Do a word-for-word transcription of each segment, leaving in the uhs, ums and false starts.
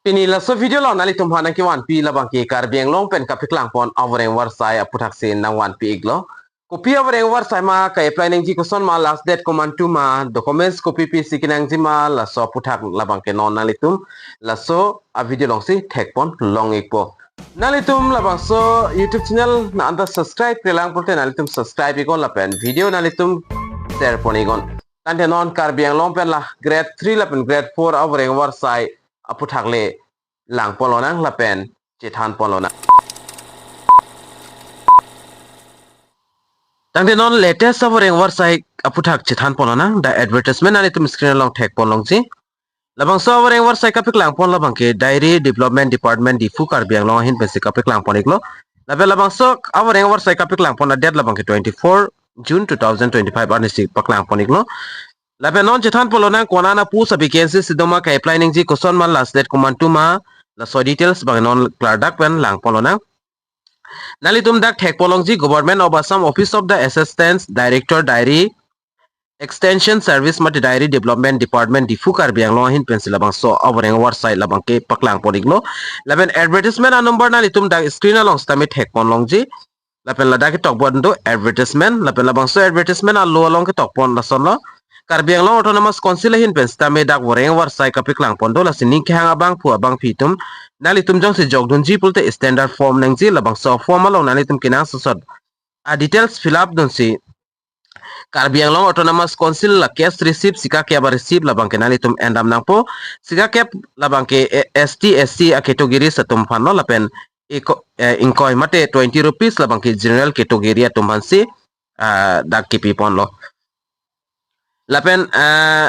Pini laso video along nanglitum aphan nangkevanpi labangke Karbi Anglong pen kapaklangpon avoreng avarsai aputhaksi nangvanpi iklo. Kopi avoreng avarsai ma, ka-apply nangji koson ma, last date komantu ma, documents kopi pisi kenangji ma, laso aputhak labangke non nanglitum laso a-video alongsi thekpon long ikpo. Nanglitum labangso YouTube channel nang anta subscribe-kre lang pulote nanglitum subscribe iknon lapen video nanglitum share pon iknon. Tangte non Karbi Anglong pen la grade three lapen grade four avoreng avarsai aputhak le langpon lonang lapen chethanpon lonang. Tangte non latest avoreng avarsai aputhak chethanpon lonang, dak advertisement nanglitum screen along thekpon longji. Labangso avoreng avarsai kapaklangpon labangke Dairy Development Department Diphu Karbi Anglong ahin pensi kapaklangpon iklo. Lapen labangso avoreng avarsai kapaklangpon a-date labangke twenty-four June two thousand twenty-five arnisi paklangpon iklo. Lapen non chethanpon lonang konat a-post a-vacancy si doma, ka-apply nangji koson ma, last date komantu ma, laso details abang non klardak pen langpon lonang. Nanglitum dak thekpon longji, Government of Assam, Office of the Assistant Director Dairy Extension Service mate Dairy Development Department Diphu Karbi Anglong ahin pensi labangso avoreng avarsai labangke paklangpon iklo. Lapen advertisement a-number nanglitum dak screen along sitame thekpon longji. Lapen ladak ketokpon do advertisement, lapen labangso advertisement alo along ketokpon lasonlo. Karbi Anglong Autonomous Council ahin pen sitame dak voreng avarsai kapaklangpon do, lasi ning kehang abangphu abangphi atum nanglitum jongsi jokdunji pulote standard form nangji, labangso form along nanglitum kenangsot a-details fill up dunsi Karbi Anglong Autonomous Council la cash receipt, sikakep a-receipt labangke nanglitum endam nangpo. Sikakep labangke, eh, S T, S C a-categories atum aphanlo, lapen iko-, eh, ingkoi mate twenty rupees labangke general category atum aphansi, ah, dak kipiponlo. Lapen, ah,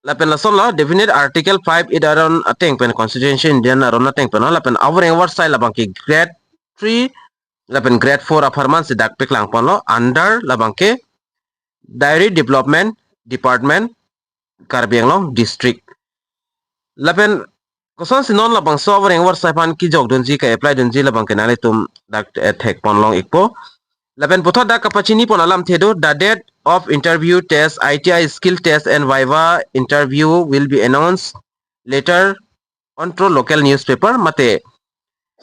lapen lasonlo, definite Article five eight aron ateng pen, Constitution Indian aron ateng pen, lapen avoreng avarsai labangke grade three lapen grade four apharman si dak paklangponlo, under labangke Dairy Development Department, Karbi Anglong District. Lapen kosonsi non labangso avoreng avarsai aphan kejokdunji, ka-apply dunji labangke nanglitum dak, eh, thekpon long ikpo. Lapen puthot dak kapachinipon alamthe do, the date of interview, test, I T I skill test and viva interview will be announced later on through local newspaper mate,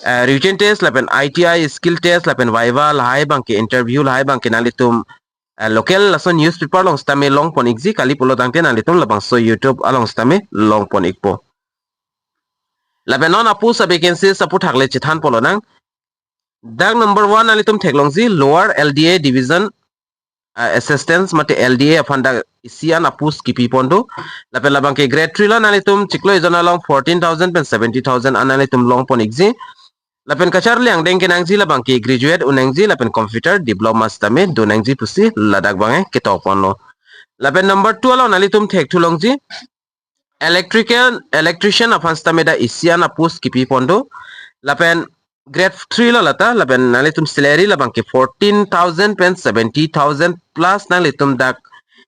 eh, written test lapen I T I skill test lapen viva lahai abangke, interview lahai abangke nanglitum, eh, local laso newspaper along sitame longpon ikji, kali pulo tangte nanglitum labangso YouTube along sitame longpon ikpo. Lapen non a-post a-vacancies aputhak le chethanpon lonang. Dak number one nanglitum theklongji, Lower L D A Division, ah, Assistant mate L D A aphan dak isi an a-post kipipon do. Lapen labangke grade three lo, nanglitum chiklo ejon along fourteen thousand pen seventy thousand an nanglitum longpon ikji. Lapen kacharli angdeng kenangji labangke graduate un nangji lapen computer diploma sitame do nangji pusi ladak abang ketokponlo. Lapen number two along nanglitum thekthu longji, electrical, electrician aphan sitame dak isi an a-post kipipon do. Lapen grade three lo lata, lapen nanglitum salary labangke fourteen thousand pen seventy thousand plus nanglitum dak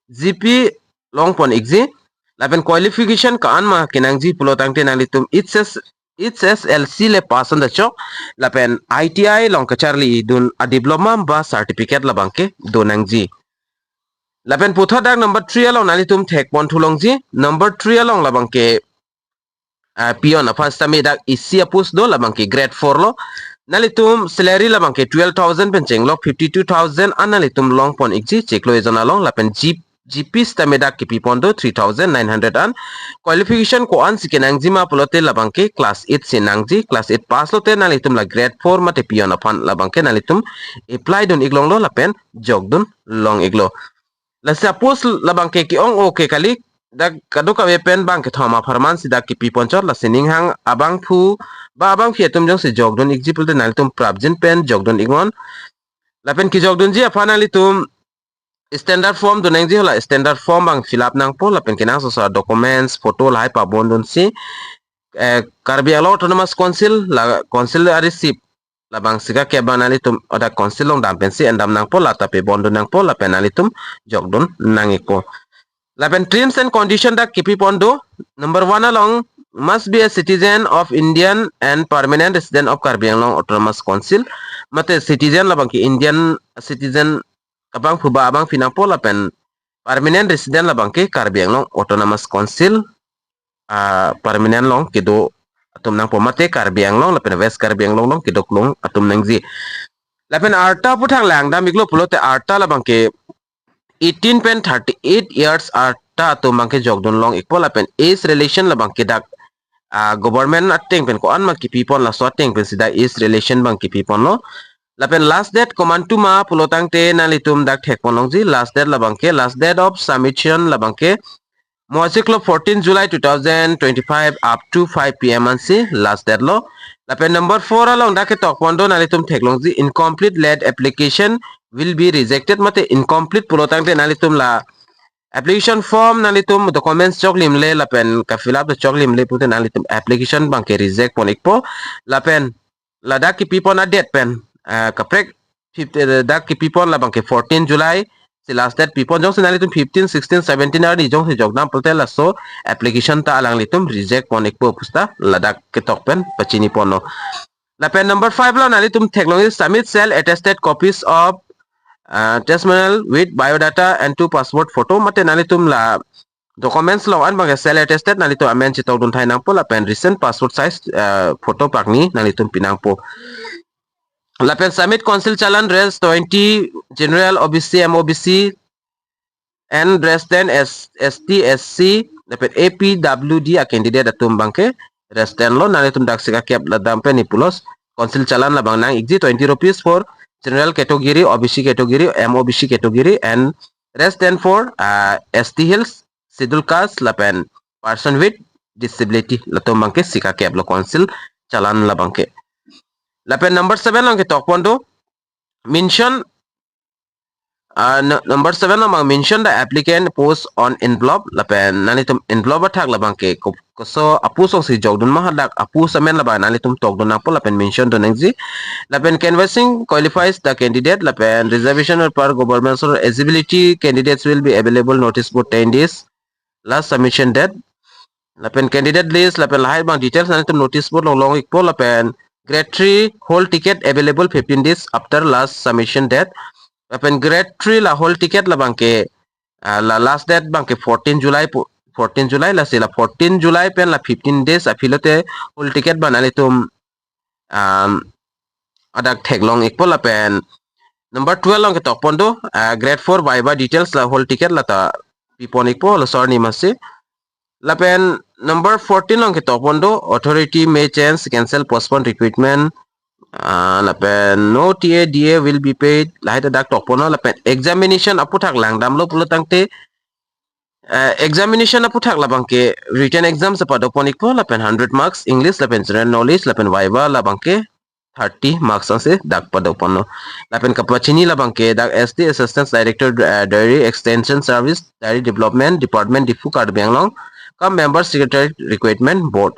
G P longpon ikji. Lapen qualification ko-an ma kenangji pulo tangte nanglitum H S, H S L C le pass on da chok, lapen I T I along kacharlidun a-diploma ba certificate labangke do nangji. Lapen puthot dak number three along nanglitum thekponthu longji. Number three along labangke, ah, peon aphan sitame dak isi a-post do, labangke grade four lo. Nanglitum salary labangke twelve thousand pen chenglok fifty-two thousand an nanglitum longpon ikji chiklo ejon along, lapen G-, G P sitame dak kipipon do three thousand nine hundred an. Qualification ko-ansi kenangji ma pulote labangke class eight si nangji, class eight pass lote nanglitum la grade four mate peon aphan labangke nanglitum apply dun iklonglo lapen jokdun long iklo. Lasi a-post labangke ke-ong o ke kali, dak kadokave pen bang kethom apharman si dak kipiponchot, lasi ning hang abangphu ba abangphi atum jongsi jokdun ikji pulote nanglitum prapjin pen jokdun iknon. Lapen kejokdunji aphan nanglitum standard form do nangji, hala standard form abang fill up nangpo, lapen kenangsot a-documents, photo lahai pabondunsi, eh, Karbi Anglong Autonomous Council la council a-receipt labang sikakep abang nanglitum odak council along dam pensi endam nangpo, lata pabondun nangpo, lapen nanglitum jokdun nang ikpo. Lapen terms and condition dak kipipon do, number one along must be a citizen of Indian and permanent resident of Karbi Anglong Autonomous Council, mate citizen labangke Indian citizen abangphu ba abangphi nangpo, lapen permanent resident labangke Karbi Anglong Autonomous Council, ah, permanent along kedo atum nangpo mate Karbi Anglong lapen West Karbi Anglong along kedoklong atum nangji. Lapen arta aputhak langdam iklo pulote arta labangke eighteen pen thirty-eight years arta atum abangke jokdun long ikpo lapen age relation labangke dak, ah, government ateng pen ko-an ma kipipon laso ateng pen sida age relation abang kipiponlo. Lapen last date komantu ma pulotangte nanglitum dak thekpon longji, last date labangke, last date of submission labangke mo achiklo fourteen July two thousand twenty-five up to five P M ansi last date lo. Lapen number four along dak ketokpon do, nanglitum theklongji, incomplete late application will be rejected mate incomplete pulotangte nanglitum la application form nanglitum documents choklimle lapen ka-fill up choklimle pute nanglitum application abangke reject pon ikpo. Lapen ladak kipipon a-date pen, ah, kaprek fifth, eh, dak kipipon labangke fourteen July si last date pipon, jongsi nanglitum fifteen, sixteen, seventeen arni jongsi jokdam pulote laso application ta alanglitum reject pon ikpo pusta ladak ketok pen pachini ponlo. Lapen number five lo nanglitum theklong is submit self attested copies of, uh, testimonial with biodata and two passport photo mate nanglitum la documents along an abangke self attested nanglitum amen chetokdun thai nangpo lapen recent passport size, uh, photo pakni nanglitum pinangpo. Lapen submit council challan res twenty general O B C, M O B C and res ten S, S T, S C lapen A P W D a-candidate atum abangke res ten lo, nanglitum dak sika kep la dam pen ipulos council challan labang nang ikji, twenty rupees for general category, O B C category, M O B C category and res ten for, uh, S T Hills, schedule caste lapen person with disability latum abangke sika kep lo council challan labangke. Lapen number seven along ketokpon do mention, ah, nu-, number seven along abang mention the applicant post on envelope lapen nanglitum envelope athak labangke ko-, koso a-post alongsi jokdun ma hadak a-post amen labang nanglitum tokdun nangpo lapen mention dun nangji. Lapen canvassing qualifies the candidate lapen reservation per government or eligibility, candidates will be available notice board ten days last submission date. Lapen candidate list lapen lahai abang details nanglitum notice board along long ikpo lapen grade three hall ticket available fifteen days after last submission date. Lapen grade three la hall ticket labangke, ah, la last date abangke fourteen July pu-, fourteen July, lasi la fourteen July pen la fifteen days aphi lote hall ticket abang nanglitum, um, adak theklong ikpo lapen number twelve along ketokpon do, ah, grade four viva details la hall ticket lata pipon ikpo laso arni masi. Lapen number fourteen along ketokpon do authority may change, cancel, postpone recruitment, ah, lapen no T A D A will be paid, lahai ta dak tokpon lo. Lapen examination aputhak langdamlo pulotangte, eh, examination aputhak labangke written exam si padopon ikpo lapen hundred marks English lapen general knowledge lapen viva labangke thirty marks ansi dak padoponlo. Lapen kapachini labangke dak S T Assistant Director, eh, Dairy Extension Service, Dairy Development Department, Diphu, Karbi Anglong, cum Member Secretary Recruitment Board.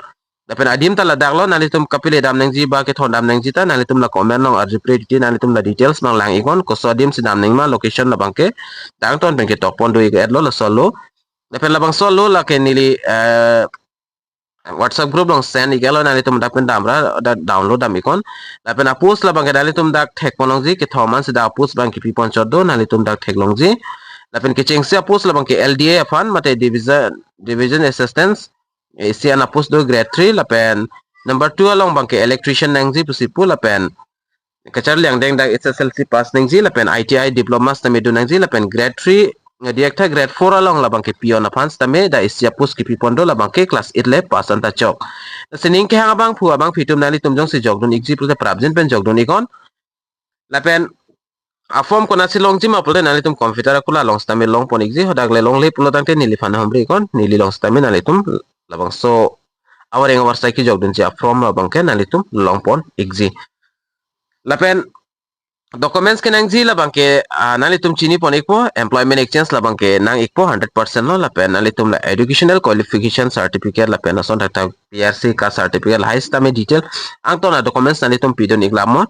Lapen adim ta ladak lo, nanglitum kapile dam nangji ba kethon dam nangji ta nanglitum la comment along arjupre titi nanglitum la details abang lang iknon, koso adim si dam nangma, location labangke dak ton pen ketokpon do ik-et lo, laso lo. Lapen labangso lo lake neli, eh, WhatsApp group along send ik-et lo, nanglitum dak pen damra da download dam iknon. Lapen a-post labangke nanglitum dak thekpon longji, kethom ansi dak a-post abang kipipon chot do, nanglitum dak theklongji. Lapen kechengsi a-post labangke L D A aphan mate division, division assistance, isi an a-post do grade three, lapen number two along abangke electrician nangji pusi pu, lapen kacharli angdeng dak H S L C pass nangji lapen I T I diploma sitame do nangji, lapen grade three ngediak tha grade four along labangke peon aphan sitame dak isi a-post kipipon do, labangke class eight le pass anta chok. Sining kehang abangphu abangphi atum nanglitum jongsi jokdun ikji pulote prapjin pen jokdun iknon. Lapen a-form konatsi longji ma pulote nanglitum computer akula along sitame longpon ikji, hadak le longle pulotangte neliphan humri iknon, neli along sitame nanglitum labangso avareng avarsai kejokdunji a-form labangke nanglitum longpon ikji. Lapen documents kenangji labangke, ah, nanglitum chinipon ikpo, employment exchange labangke nang ikpo hundred percent lo, lapen nanglitum la educational qualification certificate lapen lason thakthak P R C caste certificate lahai sitame detail angton a-documents nanglitum pidun ik lamon.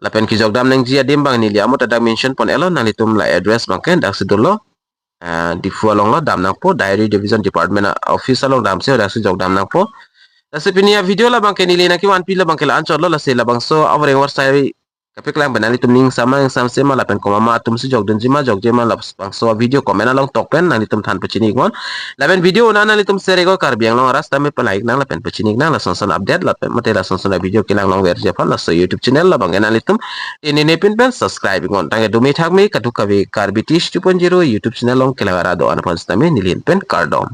Lapen kejokdam nangji adim abang neli amo ta dak mention pon-et lo, nanglitum la address abangke daksi dolo. Ah, Diphu along lo dam nangpo, Dairy Division Department a-office along damsi daksi jokdam nangpo. Lasi pini a-video labangke neli nangkevanpi labangke la-anchot lo, lasi labangso avareng avarsai Kapeklangpen nanglitum ning sama ning samse ma lapen komat ma atum si jokdunji ma jokje ma labangso video comment along tok pen nanglitum than pachini iknon. Lapen video nang nanglitum share iknon, Karbi Anglong arat tame palike nang lapen pachini iknang lasonson update lapen mate lasonson video kelang longverji aphan laso YouTube channel labang ke nanglitum pini ne pin pen subscribe iknon. Tangke dumi thakmi kadokave Karbi Tish two point zero YouTube channel along kelang arat do-an aphan sitame neli ahin pen kardom.